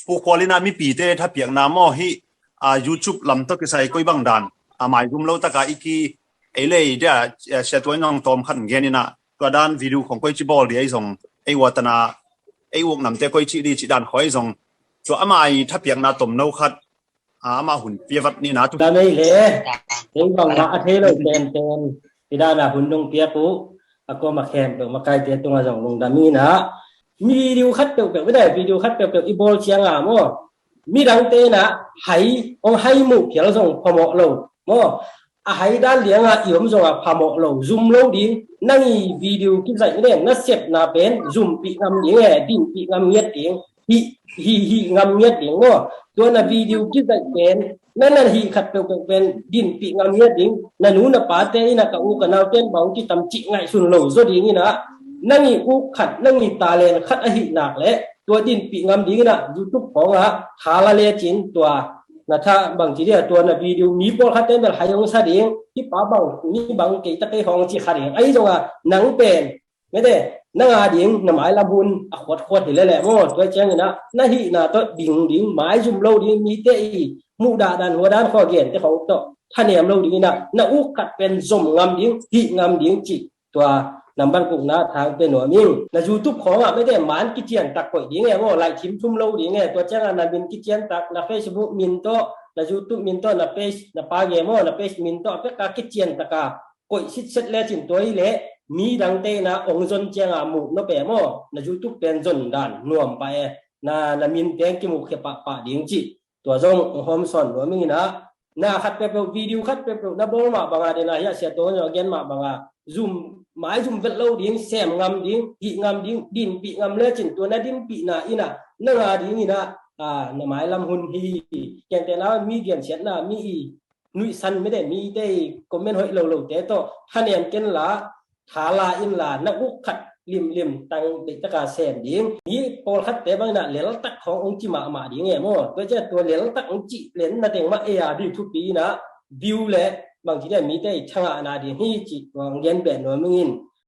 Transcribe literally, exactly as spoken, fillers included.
Pu Khual in ah mipite thapiakna maw hih, a, YouTube lam tawh kisai koi bang dan a maizum lo taka i ki ei lei dia, a, sia tua in zong tawm khat gen in ah tua dan video khong koi ci bawl dia i zong ei ua tana ei uk namte koi ci di ci dan khoi zong tua ama i thapiakna tomno khat, a, ama hun pia vat ni na tu. Lamei le ei bang ma a thei lo pen pen i dana hun dong piak uh a kuama khem peuh makaite tunga zong lungdam in ah mi video khat peuhpeuh, video khat peuhpeuh i bawl cianga maw midangte in ah hai ong hai muh phial zong phamawh lo maw, a hai dan lianga i om zonga phamawh lo, zum lo ding. Nang i video kizaih ne na sepna pen zumpih ngam ding e, dinpih ngam ngiat ding, hih hih hih ngam ngiat ding maw. Tua na video kizaih pen na na hih khat peuhpeuh pen dinpih ngam ngiat ding. Na nu na pate in ah ka u ka nauten bang kitam cih ngaihsun lo zaw ding in ah nang i uk khat, nang i talent khat ahih nak leh tua dinpih ngam ding in ah YouTube khawngah thala lecin tua na tha bang ci dia, tua na video mi pawlkhat ten bel hai hong sa ding, hih pa bang mi bang kei ta kei hong ci kha ding. Ahi zonga nang pen mete nang a ding na mailam hun a khuatkhuat hi leleh maw, tua ciangin ah na hihna tawh ding ding, maizum lo ding, mite i muhdah dan hua dan khua gente khong tawh thanem lo ding in ah na uk khat pen zom ngam ding, hih ngam ding cih tua namban kukna thang pe nuam ing. Na YouTube khawngah mete man kician tak koih ding e maw, laih thim thum lo ding e. Tua ciangah na min kician tak, na Facebook min tawh, na YouTube min tawh, na page, na page maw, na page min tawh a peka kician taka koih sitset lecin tua i leh midangte in ah ong zon cianga muh nop e maw, na YouTube pen zon dan nuam pah e, na na min teng kimuh khia pahpah ding cih tua zong ong hawmsawn nuam ing in ah na khat peuhpeuh, video khat peuhpeuh na bawl mah banga dena hiah sia tawng a gen mah banga zum, maizum vet lo ding, sem ngam ding, hih ngam ding, dinpih ngam lecin tua na dinpihna in ah nang a ding in ah, a, na mailam hun hi. Kente na mi gensiatna, mi i nuihsan mete, mite i comment hoih lo lote tawh thanem ken la, thala in la, na uk khat limlim tang deihtaka sem ding. Mi pawlkhatte bangin ah leltak khawng ong ci mahmah ding e maw. Tua ciah tua leltak ong cih len na teng mah ei a view thupi in ah view le bangci dia mite i thangahna ding hi cih tua ong gen beh nuam ing in.